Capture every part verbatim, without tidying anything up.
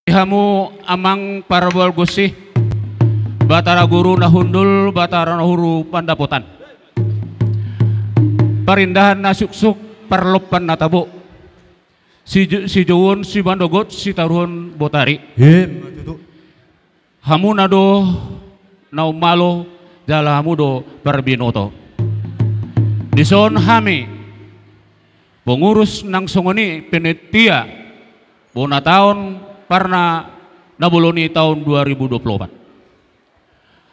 Hamu amang parboal gonsi, Batara Guru na hundul, Batara na huru pandapotan, parindahan na suksuk, parlompan na tabo, sijouon, simanogot, sitaruhon botari. Hamuna do na ummalo jala hamu do parbinoto. Dison hami pengurus nang songon i panitia bona taon parna na bolon i taon dua ribu dua puluh opat.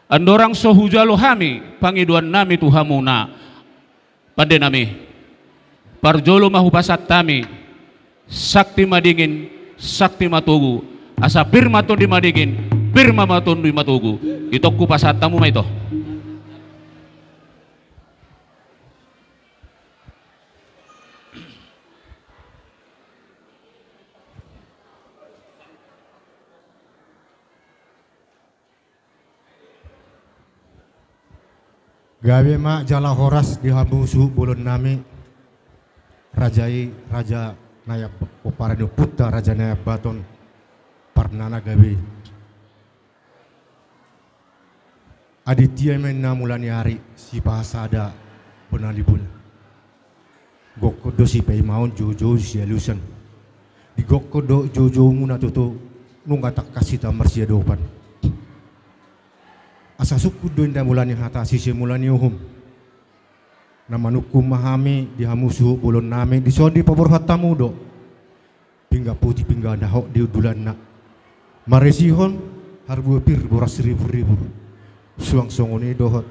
Andorang so hujalo hami pangidoan nami tu hamuna, pande nami, parjolo ma hupasahat hami sakti madingin, sakti matogu, asa pir ma tondi madingin, pir ma tondi matogu. Itongku pasahat hamu ma ito. Gabe ma jala horas di hamu suhut bolon nami. Raja i, raja na i, pomparan ni ompunta Raja Naiambaton, parna na gabe. Aditya ma inna mula ni ari, sipasada bona ni bulan. Gokkon do sipaimaon, joujou sialusan. Digokkon do joujoumuna tutu, nunga tangkas hita marsiadopan. Asa sungkun do inna mula ni hata, sise mula ni uhum. Na manungkun ma hami di hamu suhut bolon nami, dison dipaborhat hamu do pinggan poti pinggan dahot di hundulanna, marisihon harbue pir boras ribur-ribur. Suang songon i dohot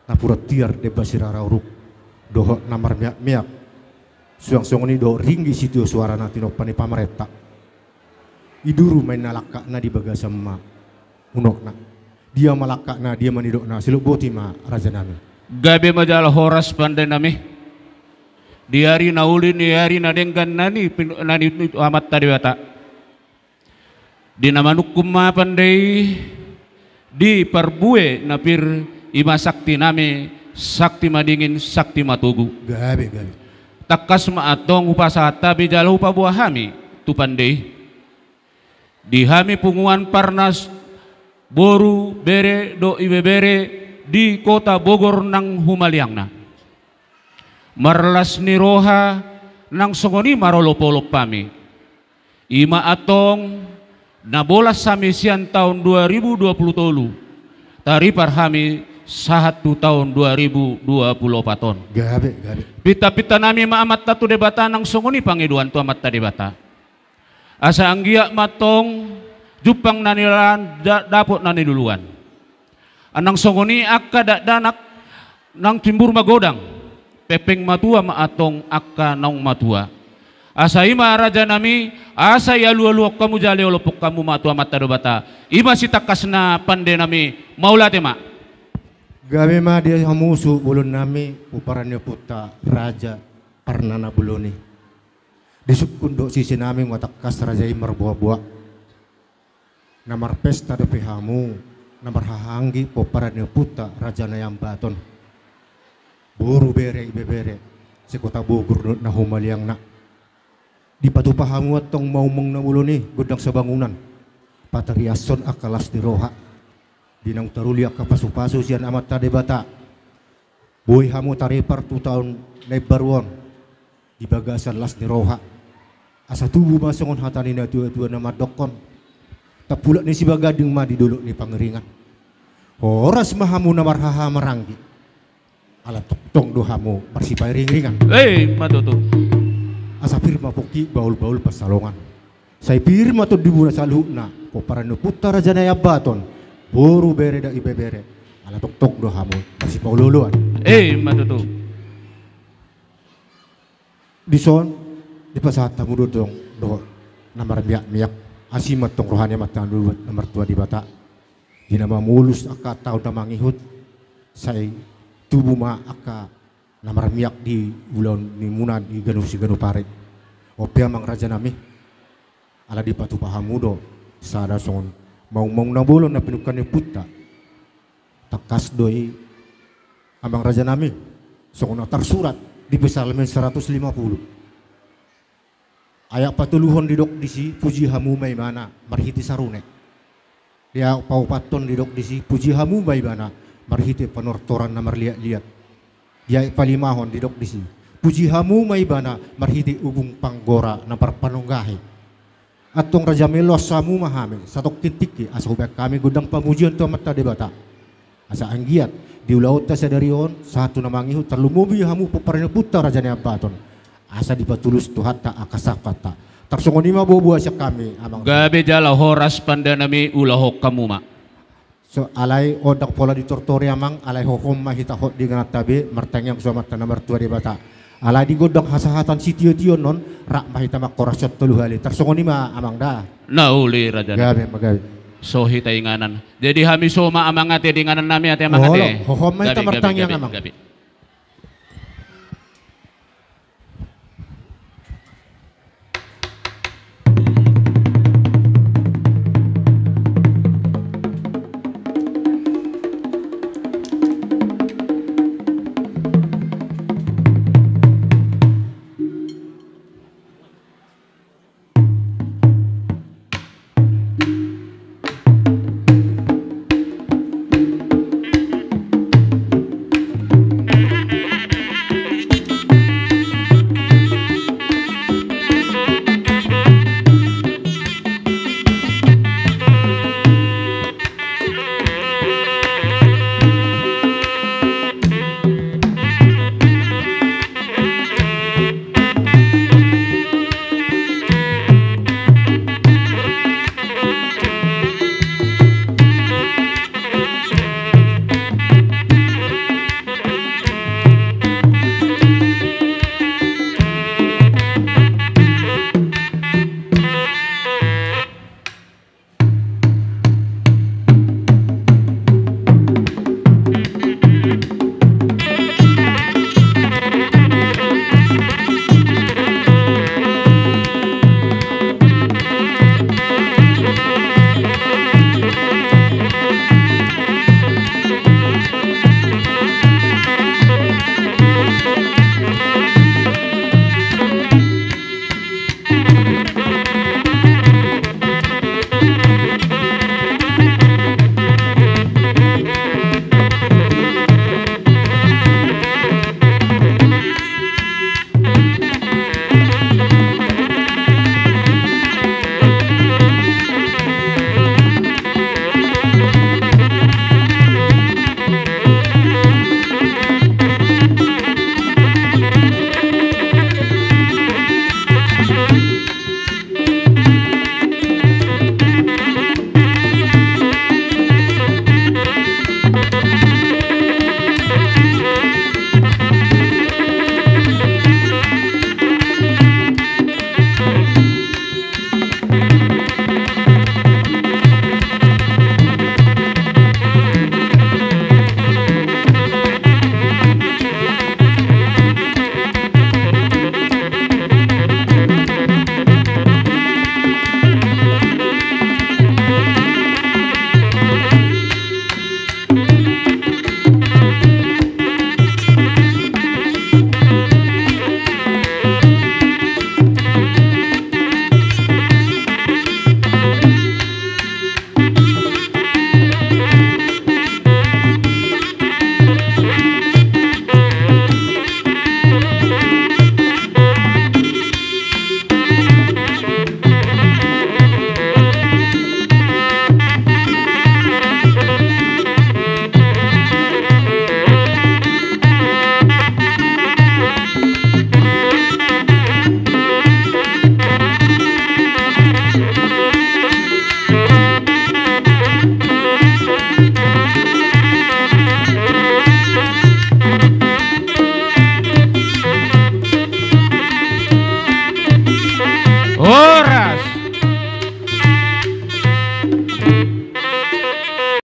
napuran tiar demban sirara uruk, dohot na marmeak-meak. Suang songon i dohot ringgit sitio suara na tinompa ni pamarenta. Iduru ma inna langkatna, di bagasan ma unokna. Dia ma langkatna, dia ma nidokna, silop boti ma raja nami. Gabe ma jala horas pande nami. Di ari na uli, di ari na denggan na ni, na ni Amanta Debata. Di na manungkun ma pande i, di parbue na pir, i ma sakti nami, sakti madingin, sakti matogu. Gabe, gabe. Tangkas ma antong hupasahat hami jala hupaboa hami tu pande i. Di hami punguan parna, boru, bere dohot ibebere di Kota Bogor nang humaliangna, marlas ni roha nang songon i marolop-olop hami. I ma antong na bolas hami sian taon dua ribu dua puluh tolu, taripar hami sahat tu taon dua ribu dua puluh opat on. Gabe, gabe. Pinta-pinta nami ma amanta tu Debata nang songon i pangidoan tu Amanta Debata. Asa anggiat ma antong jumpang na niluluan, da-, dapot na niluluan. Nang songon i angka dakdanak nang timbur magodang, pengpeng matua ma antong angka naung matua. Asa i ma raja nami, asa ialu-aluhon hamu jala iolophon hamu ma tu Amanta Debata. I ma sitangkasna pande nami, mauliate ma. Gabe ma di hamu suhut bolon nami, pomparan ni ompunta raja parna na bolon i. Disungkun dohot sise nami nunga tangkas raja i marboa-boa. Na marpesta dope hamu, na marhahaanggi pomparan ni ompunta Raja Naiambaton. Boru, bere, ibebere se-Kota Bogor dohot na humaliangna. Dipatupa hamu antong maungmaung na bolon i gondang sabangunan, patariashon angka las ni roha, di naung taruli angka pasupasu sian Amanta Debata. Boi hamu taripar tu taon na imbaru on di bagasan las ni roha. Asa tubu ma songon hata ni natua-tua na mandokkon: Tampulak ni Sibaganding ma di dolok ni Pangiringan. Horas ma hamu na marhaha maranggi, ala tongtong do hamu marsipairing-iringan. Eh, ma tutu. Asa pir ma pongki, bahul-bahul pansalongan. Sai pir ma tondimuna saluhutna, pomparan ni ompunta Raja Naiambaton, boru, bere dohot ibebere, ala tongtong do hamu marsipaolo-oloan. Eh, ma tutu. Dison dipasahat hamu do antong dohot na marmiak-miak. Asi ma antong roha ni Amanta na martua Debata, di na mamolus angka taon na mangihut, sai tubu ma angka na marmiak di ulaon nimuna di ganup siganup ari. On pe amang raja nami, ala dipatupa hamu do sada songon maungmaung na bolon na pinungka ni ompunta. Tangkas do i amang raja nami, songon na tarsurat di Psalmen saratus lima puluh. Ayat patoluhon didok disi, puji hamu ma Ibana marhite sarunek. Di ayat paopathon didok disi, puji hamu ma Ibana marhite panortoran na marliat-liat. Di ayat palimahon didok disi, puji hamu ma Ibana marhite ubung panggora na marpanonggahi. Antong Raja, mauliate hamu ma hami satongkin tingki asa hubaen hami gondang pamujion tu Amanta Debata. Asa anggiat di ulaonta sadari on sahat tu na mangihut, tarlumobi hamu pomparan ni ompunta Raja Nabaton, asa dipatulus Tuhanta angka sampata. Tarsongon i ma boa-boa sian hami, Amang. Gabe jala horas pandanami, ulahon hamu ma. So, alai ndang pola ditortori, Amang, alai hohom ma hita hot di ingananta be, martangiang tu Amanta na martua Debata. Alai di gondang hasahatan sitio-tion on, rap ma hita mangkorashon tolu hali. Tarsongon i ma, Amang, da. Na uli, Raja. Gabe ma, gabe. So hita inganan. Jadi hami so ma, Amang, ate, di inganannami, ate, Amang, ate. Olo, hohom ma hita martangiang, Amang. Gabe, gabe, gabe.